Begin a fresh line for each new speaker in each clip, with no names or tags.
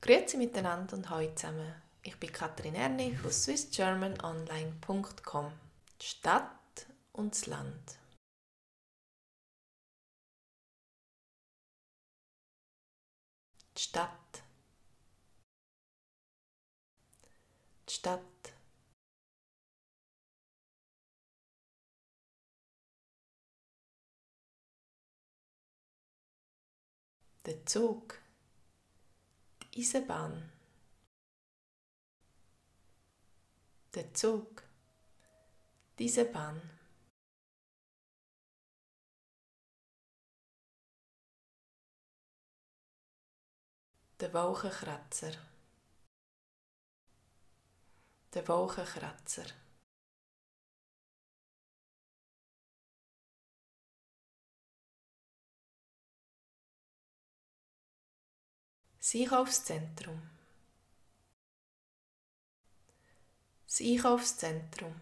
Grüezi miteinander und hallo zusammen. Ich bin Katrin Erni von swissgermanonline.com. Die Stadt und das Land. Die Stadt. Die Stadt. Der Zug. Die Eisenbahn. Der Zug. Die Eisenbahn. Der Wolkenkratzer. Der Wolkenkratzer. Das Einkaufszentrum. Das Einkaufszentrum.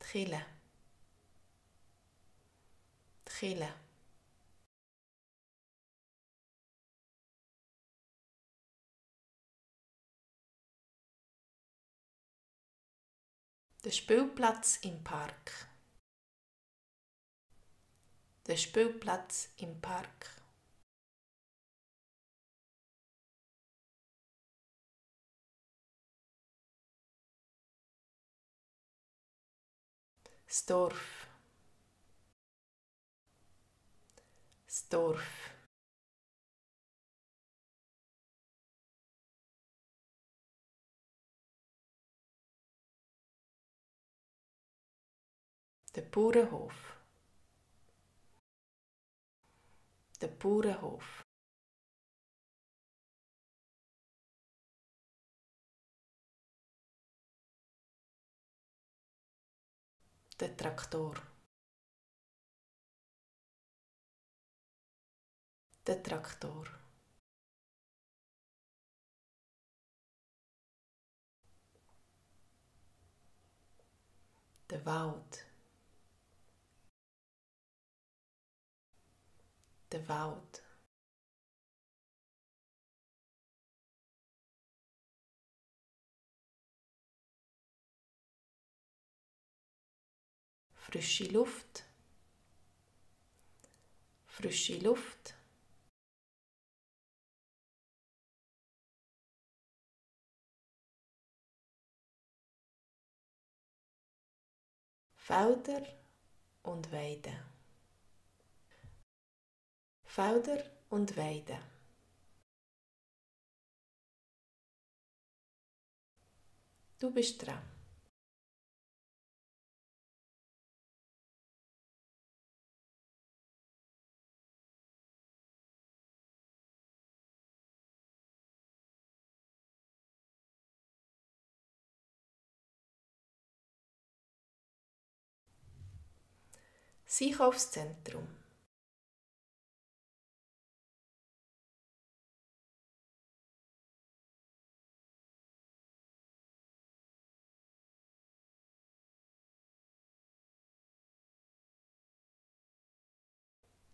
Die Kille. Die Kille. Der Spielplatz im Park. Der Spielplatz im Park. Das Dorf. Das Dorf. Der Bauernhof. Der Bauernhof. Der Traktor. Der Traktor. Der Wald. Der Wald. Frische Luft. Frische Luft. Felder und Weiden. Felder und Weiden. Du bist dran. Das Einkaufszentrum.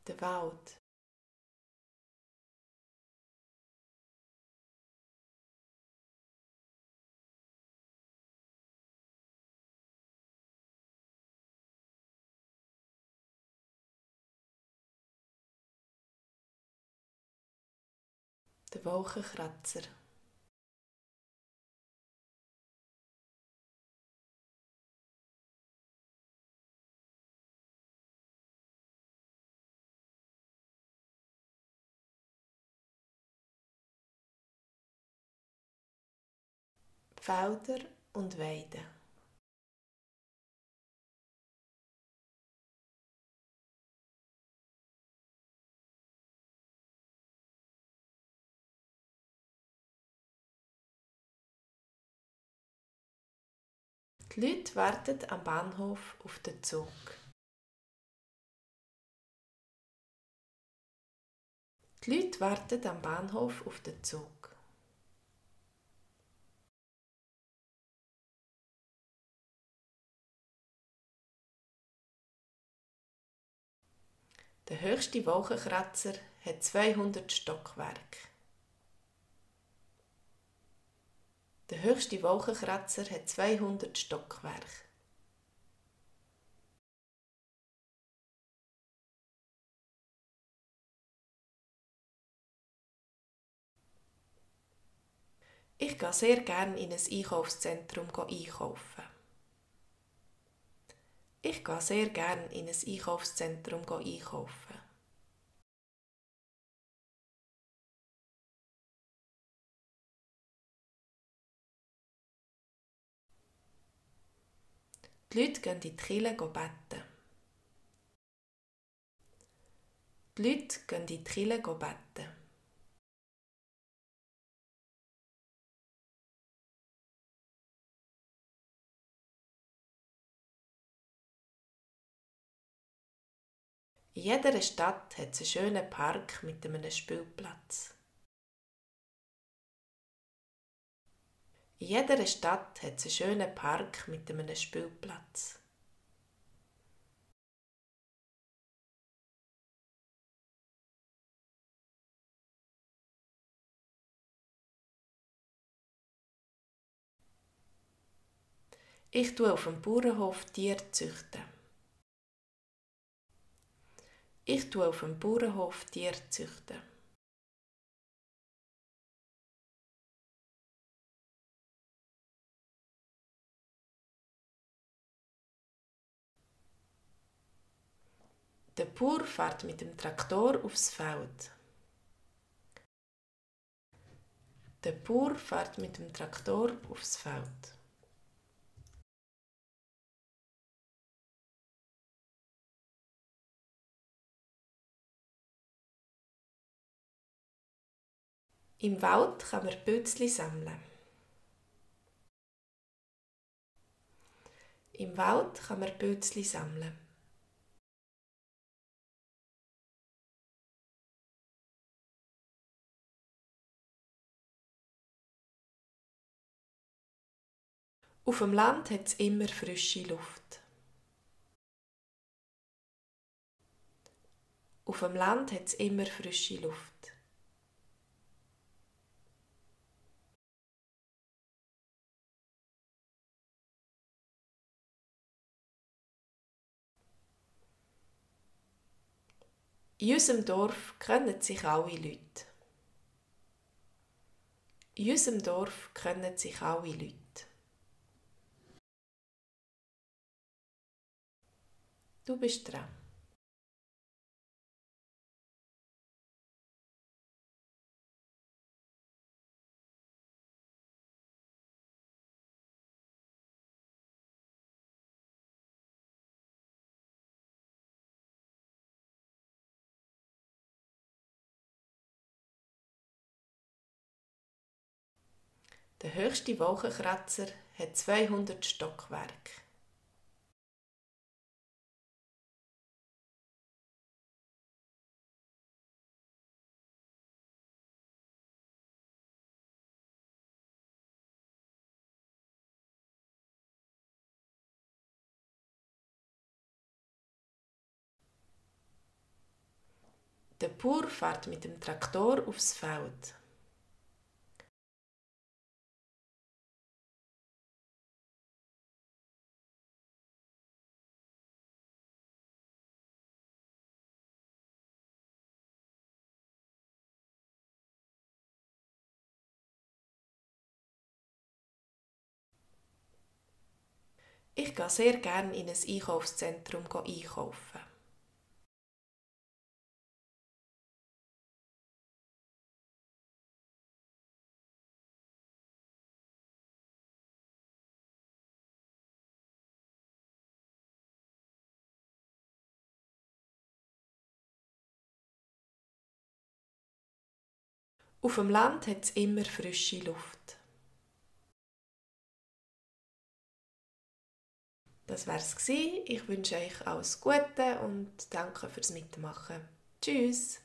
Der Wald. Der Wolkenkratzer. Felder und Weiden. Die Leute warten am Bahnhof auf den Zug. Die Leute warten am Bahnhof auf den Zug. Der höchste Wolkenkratzer hat 200 Stockwerke. Der höchste Wolkenkratzer hat 200 Stockwerke. Ich gehe sehr gerne in ein Einkaufszentrum einkaufen. Ich gehe sehr gerne in ein Einkaufszentrum einkaufen. Die Leute gehen in die Kirche beten. Die Leute gehen in die Kirche beten. In jeder Stadt hat es einen schönen Park mit einem Spielplatz. In jeder Stadt hat es einen schönen Park mit einem Spielplatz. Ich tue auf dem Bauernhof Tiere züchten. Ich tue auf dem Bauernhof Tiere züchten. Der Bauer fährt mit dem Traktor aufs Feld. Der Bauer fährt mit dem Traktor aufs Feld. Im Wald kann man Pilzli sammeln. Im Wald kann man Pilzli sammeln. Auf dem Land hat es immer frische Luft. Auf dem Land hat es immer frische Luft. In unserem Dorf kennen sich alle Leute. In unserem Dorf kennen sich alle Leute. Du bist dran. Der höchste Wolkenkratzer hat 200 Stockwerke. Der Bauer fährt mit dem Traktor aufs Feld. Ich gehe sehr gerne in ein Einkaufszentrum einkaufen. Auf dem Land hat es immer frische Luft. Das wär's gsi. Ich wünsche euch alles Gute und danke fürs Mitmachen. Tschüss!